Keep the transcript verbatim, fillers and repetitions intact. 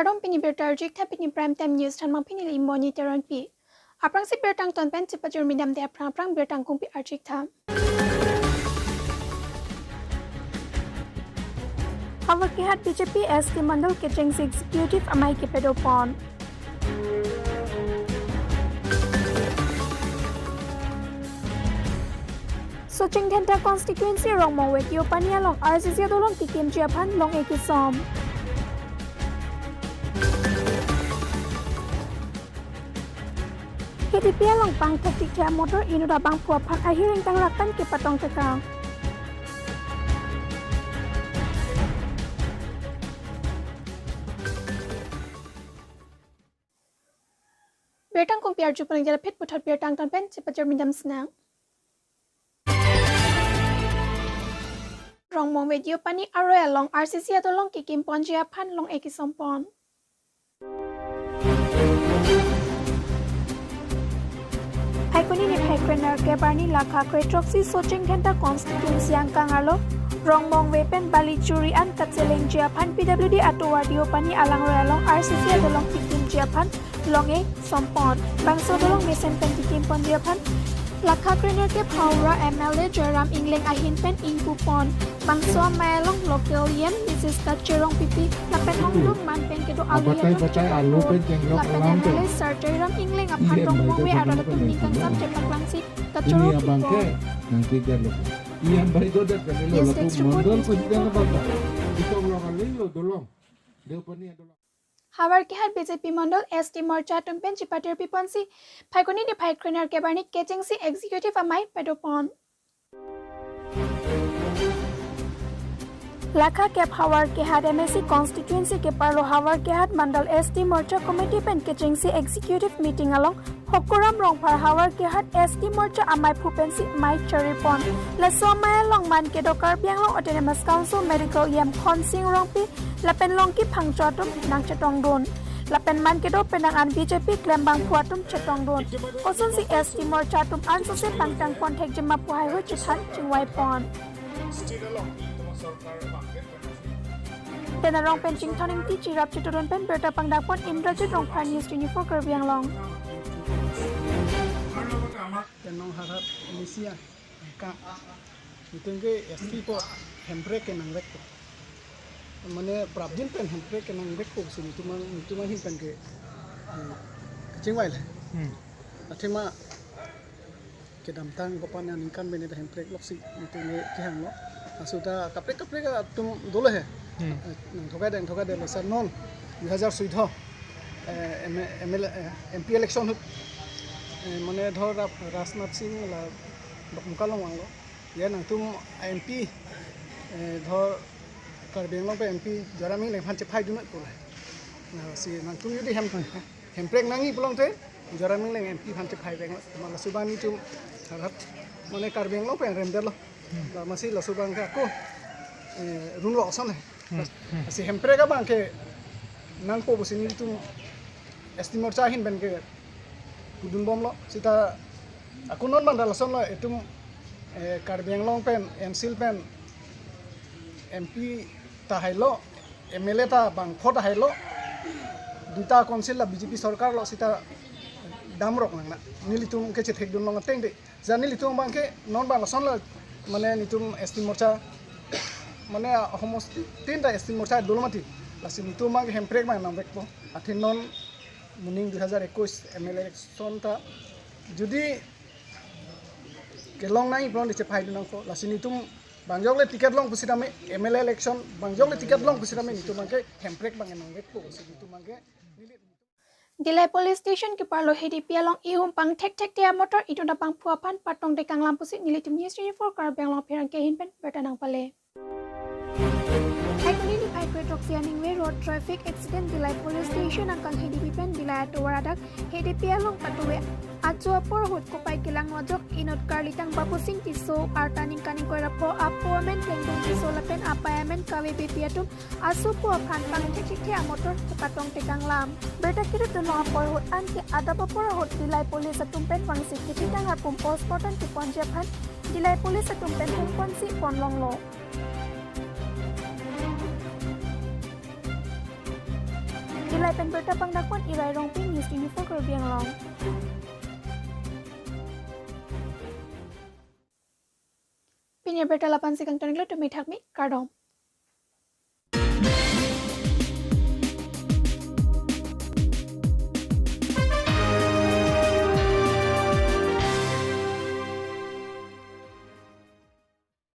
Kardom, pini birta arjik tha, pini Prime Time News thanmang pini le Imoni Teronpi. Aphrangsi birta angton pen chepajirmi damde aphrang aphrang birta angkungpi arjik tha. Howraghat B J P S T Mandal kechengsi Executive amei kepadopon. Socheng Dhenta Constituency Rongmongve Deopani along R C C adolong kekimji aphan long-e kesom. H D P along pangthek tikthe amotor inut abangphu aphan ahiring tangrak pen kepatong tekang. Birta angkungpi arju paling jala phit puthot birta angton pen chepajirmi dam sinang. Rongmongve Deopani aroi along R C C adolong kekimponji aphan long-e kesompon. Phaikuni niphai krenerkep arni lakha kre throksi Socheng Dhenta Constituency angkang arlo Rongmongve pen bali churi an katselengji aphan P W D atovar Deopani alangroi along R C C adolong kekimji aphan long-e sompon. Bangso adolong mesen pen kekimponji aphan lakha krenerkep Howraghat M L A Joyram Engleng ahin pen ingpupon. Bangso amei along local E M Mrs Kache Rongpipi lapen hongdung man pen kedo alu abatai atum batai alu pen chenglok lapen alam M L A pen. Sir Joyram Engleng aphan E M Rongmongve batai arat atum batai ningkangsam batai. Chepaklangsi kachoro ini abang pipon. Ke nang pikir lo. E M batai do dat kali lo. Yes, lapu mandal president ko jidang abang. Ito lo kali lo dolong. Deopani adolong. Howraghat B J P Mandal S T Morcha atum pen chepatirpiponsi Phaikuni niphai krenerkep arni kechengsi Executive amei padopon. Lakha kep Howraghat M A C Constituency keparlo Howraghat Mandal S T Morcha Committee pen kechengsi Executive Meeting along Hokuram Rongphar Howraghat S T Morcha ameiphu pensi mei charipon. Laso amei along man kedo Karbi Anglong Autonomous Council Medical E M Khonsing Rongpi lapen Longki Phangcho atum nangchetongdun. Lapen man kedo penang an B J P klembangphu atum chetongdun. Kosonsi S T Morcha atum ansose pangtangpon thekji ma pu haihui chethan chingvaipon. Tenarong pen Chingthon Ingti, Chirap Chitodon pen birta pangdakpon Indrajit Rongphar, News twenty-four Karbi Anglong. Tenong Howraghat M A C angkang, nelitum ke S T po hemprek kenangvekpo. Mane prapjin pen hemprek kenangvekpo si nelitum, nelitum ahin pen ke, eh, kachingvai le. Hmm. Athema kedamtang kopan aningkan bene ta hemprek loksi nelitum ke kehanglo. Laso ta kaprek kaprek atum dolo he. Hmm. Eh, nangthokai deng, thokai deng, laso non dui hajar sudho, eh, M-, M L A, eh, M P election ahut, eh, mane dhor Ra-, Rajnath Singh la Dokmoka along vanglo. Ya nangtum M P, eh, dhor Karbi Anglong pen M P Joyram Engleng aphan chephaidun pule. Lasi nangtum jodi hem, hemprek nangji pulote Joyram Engleng M P aphan chephaivek. Ma laso abang nelitum Howraghat mane Karbi Anglong pen remdetlo. Hmm. La masi laso abang ke ako, eh, runlo ason he. Hmm, hmm. Lasi hemprek abang ke nangpo pusi nelitum S T Morcha ahin pen ke pudunbomlo. Seta ako non abang ta lasonlo, itum, eh, Karbi Anglong pen, N C L pen M P ta hailo, M L A ta bangpho ta hailo, duita council la B J P sorkar lo, seta damrok nangne. Nelitum ke chethekdun long ateng de. Jani nelitum abang ke non abang lasonlo, mane nelitum S T Morcha, mane homosti tin ta S T Morcha dolo mati. Lasi nelitum abang ke hemprek abang nangvekpo. Athe non moning dui hajar ekush M L A election ta jodi kelong nangji pulote chephaidun nangpo. Lasi nelitum bang jokle ticket long pusitame M L A election, bang jokle ticket long pusitame nelitum abang ke hemprek abang nangvekpo. Lasi nelitum abang ke Dillai Police Station keparlo H D P along ihum pangthek thekthe amotor inut abangphu aphan patong tekang lam pusi nelitum News twenty-four Karbi Anglong apherangke ahin pen birta nangpale. Phaikuni niphai kre throksi aningve road traffic accident Dillai Police Station angkang H D P pen Dillai atovar adak H D P along patove. Ajo apor ahut kopai kelang ajok inut karli tang Babusing Tisso, arta ningkan ingkoi ra pho, apo amen Plengdung Tisso lapen apei amen Kave Beypi atum asopo aphan pangthek thekthe amotor kepatong tekang lam. Birta kedodun long apor ahut anke adap apor ahut Dillai Police atum pen vangsi kethitang apum postmortem keponji aphan Dillai Police atum pen hungponsi ponlonglo. Lapen birta pangdakpon Irai Rongpi, News twenty-four Karbi Anglong. Pini abirta lapu-ansi kangton-iklo, tumi thakmi, kardom.